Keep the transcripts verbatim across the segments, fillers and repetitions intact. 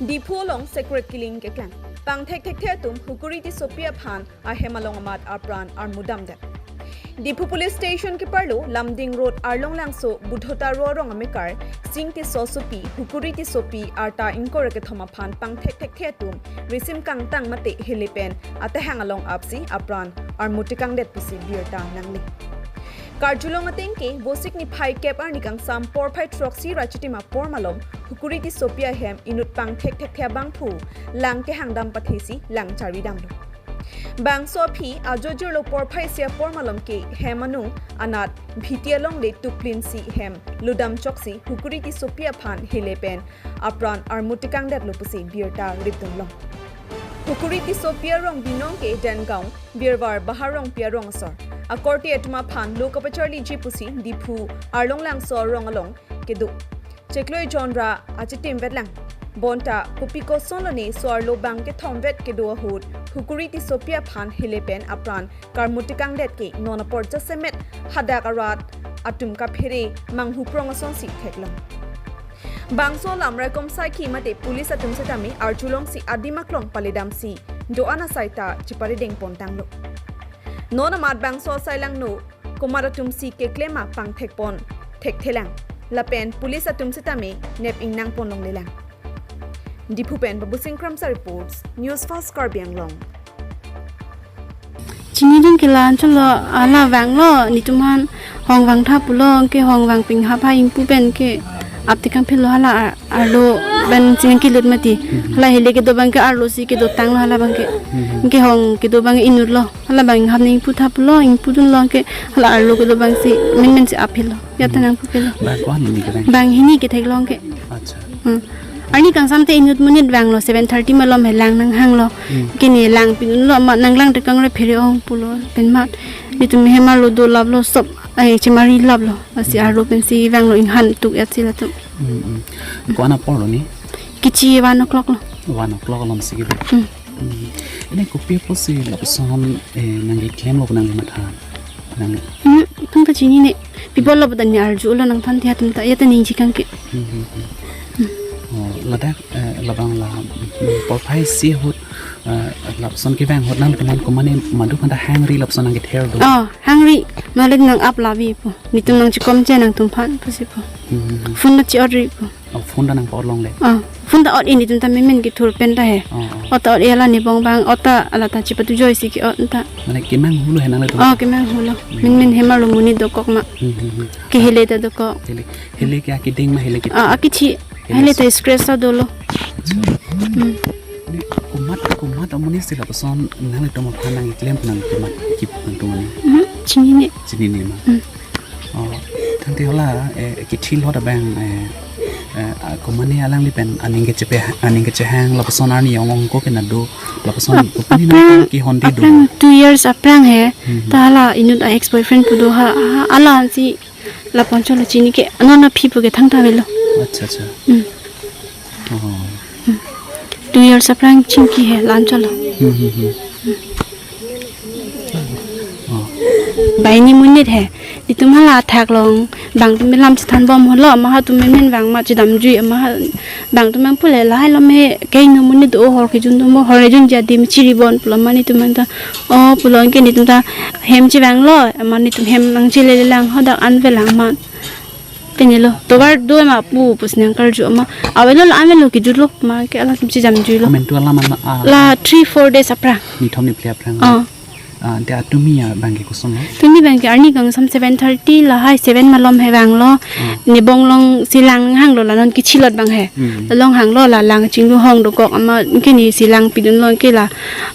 Diphu along secret killing keklang. Pangthek thekthe atum Hukuri Tissopi aphan ahem along amat apran armudamdet. Diphu Police Station keparlo Lumding Road Arlonglangso Buddho Taro arong amekar Sing Tissosopi, Hukuri Tissopi arta ingkoi ra kethom aphan pangthek thekthe atum risim kangtang mate helepen atehang along apsi apran armutikangdet pusi birta nangli. Karjulong ateng ke Vosik niphai kep arni kangsam porphai throksi ra chitim apor malom Hukuri Tissopi ahem inut pangthek thekthe abangphu lang kehangdam pathesi lang charidamlo. Bangso aphi ajo jirlo porphai isi apor malom ke hem anung anat bhiti alongle tukplinsi hem ludam choksi Hukuri Tissopi aphan helepen apran armutikangdetlo pusi birta ripdunlong. Hukuri Tissopi arong binong ke Dengaon, Birwar Baharongpi arong asor. Akorte atum aphan lo kapacharliji pusi Diphu Arlonglangso arong along kedo. Chiklo ejon ra achitim vetlang. Bonta kopi kosonlo ne so-arlo bang kethom vet kedo ahut Hukuri Tissopi aphan helepen apran karmutikangdet ke non apor jasemet hadak arat atum kaphere manghuprong asonsi theklong. Bangso alam raikom saikhi mate police atum setame arjulongsi adim aklong paledamsi do-an asai ta chiparideng pontanglo. Non amat bangso asai langno komat atumsi keklem apangthekpon thekthelang. Lapen police atum setame nep ingnangpon longlelang. Diphu pen Babusing Kramsa reports, News Fast Karbi Anglong. Chinidun ke la-anchotlo, hala vanglo, netum aphan hong vangtha pulo, anke hong vangpinghap ha ingpu pen ke aptekang philo hala ar-, arlo pensi nangkelut mati. Hala hele kedo abang ke arlosi kedotanglo hala abang ke. Anke hong kedo abang inutlo. Hala abang inghap nang ingputha pulo, ingpudunlo anke hala arlo kedo abangsi menmensi aphilo. Ya ta nangpu kelo. Bang ko-an hini kevang? Bang hini ketheklong ke. Acha. Hmm. Arni kangsam te inut monit vanglo, seven thirty malom he lang nanghanglo. Hmm. Kene lang pidunlo, ma nanglang tekang re phere ong pulo pen mat. Netum hem arlo dolaplo, sop, eh, chemarilaplo. Lasi arlo pensi vanglo, inghan tuk etsi latum. Hmm, hmm. Ko-an apor lo ni? Kechi one o'clock lo. One o'clock alomsi kedo. Hmm. Hmm. Ene kopi apotsi lapuson, eh, nangkeklemlo nangli matha? Nang Hmm, thangta chinine. Pi apotlo pu ta ne arjulo nangthan thia atum ta, ya ta ningje kang ke. Hmm, hmm, hmm. Oh, ladak, eh, labang la, hmm, porphai isi ahut, eh, lapuson kevang ahut nangtum aphan komane madu aphanta hangri lapuson nangkether do? Oh, hangri. Malik nang ap lavi pu. Netum nangchikomche nangtum aphan pusi pu. Hmm, hmm, hmm. Phone ta chi-ot ri pu. Oh, phone ta nangpa-ot longle? Ah, phone ta ot-e, netum ta menmen kethur pen ta he. Oh, oh. Ot ta ot-e, hala nebong abang ot ta hala ta chipatujoisi ke-ot ta. Mane kemanghulo he nanglitum? Oh, kemanghulo. Hmm. Menmen hem arlo monit dokok ma. Hmm, hmm, hmm. Kehele ta dokok. Hele, hele ke akeding ma, hele ke Ah, akethi. Hele Hele ta so- scratch ta dolo. Acha. Hmm. Mane komat, komat amonitsi lapuson nanglitum aphan nangkeklem nang komat kip nangtum ani? Hmm, chinine. Chinine ma. Hmm. Oh, tangte hala, eh, kethilot abang, eh, eh, ah, komane alangli pen aning kechepe, aning kechehang lapuson arni ong ong ko ke nado lapuson Ah, kopine aphrang, nang kehonde do? Aphrang two years aphrang he. Hmm. Ta hala inut a ex boyfriend pu do ha, ha, hala ansi lapu-anchotlo, chini ke non aphi pu ke thangta avelo. Acha, acha. Hmm. Oh. Hmm. Two years aphrang chingki he la-anchotlo. Hmm, hmm, hmm. Oh. Banghini monit he. Netum hala athak along bang atum lam chethan bom holo, ama atum menmen vang ma chedamjui, ama ha-, bang atum nangpule lahai alom he, kehingno monit do, hor kejun do mo, hor kejunji adim chiribon pulo ma netum nangta. Oh, pulo anke netum ta hem chevanglo, ama netum hem nangchelele lang, hadak an avelang ma. Penelo, tovar do ma pu, pusi nangkarju ama. Avelo la avelo kejutlo, ma ke hala atum chejamjuilo. Komantu alam an, ah, La three, four days aphrang. Nithom niphli aphrang. Ah. Ah, ante atumi abang ke kosonlo? Tumi abang ke arni kangsam seven thirty lahai seven malom he vanglo. Ah. Nebong alongsi lang hanglo, la non kechilot abang he. Hmm. Along hanglo, la lang chinglu hong dokok ama, anke nesi lang pidunlo anke la,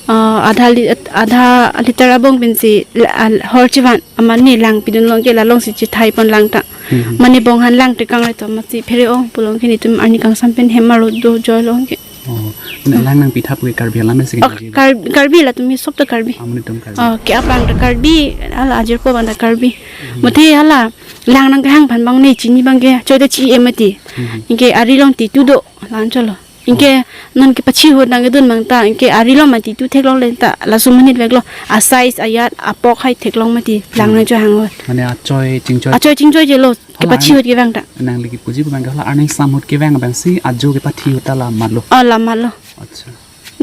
ah, adha li-, adha liter abong pensi la, ah, hor chevan ama ne lang pidunlo anke la alongsi chethai pon lang ta. Hmm. Mane bong aphan lang tekang le to masi phere ong pulo anke netum arni kangsam pen hem arlo dojoilo anke. Oh, ne lang nangpitha pu ke Karbi alam si Oh, kenangji? Kar-, Karbi, latum ke sob ta Karbi. Amonit atum Karbi. Oh, ke aphrang ta Karbi, hala ajirpo abang ta Karbi. Hmm. Mate hala lang nangkehang aphan abang ne chini abang ke choi ta chi-e mati. Hmm. Anke ari along titu do, la-anchotlo. Anke non kepachihut nangkedun abang ta, anke ari along mati tu theklongle ta, laso monit veklo, a size ayat apok hai theklong mati, lang Hmm. nangchohang lo. Mane achoi chingchoi? Achoi chingchoijelo, Kepathi ahut kevang ta. Nangli kepuji abang ke hala arni sam ahut kevang abangsi ajo kepathi ahut ta la matlo. Oh, la matlo. Acha.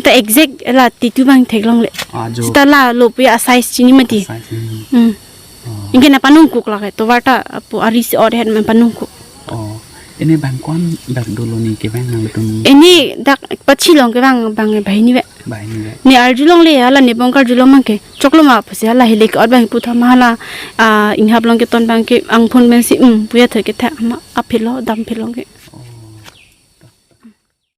Ta exact la titu abang theklongle. Ajo. Seta la lo puya size chini mati. Size, hmm. Hmm. Oh. Anke na panungkuk lake. Tovar ta apo ari si or het man panungkuk. Oh. Ini abang ko-an dak dolo ni kevang nangtum? Ini dak pachi along kevang abang banghini ave. Banghini ave. Ne arjulongle hala ne abang karjulong abang ke. Choklo ma pusi hala hilek ot abang puthot ma hala, ah, inghap along keton abang ke angphun pensi, hmm, puya thek ke thek ama aphi lo dam phi along ke.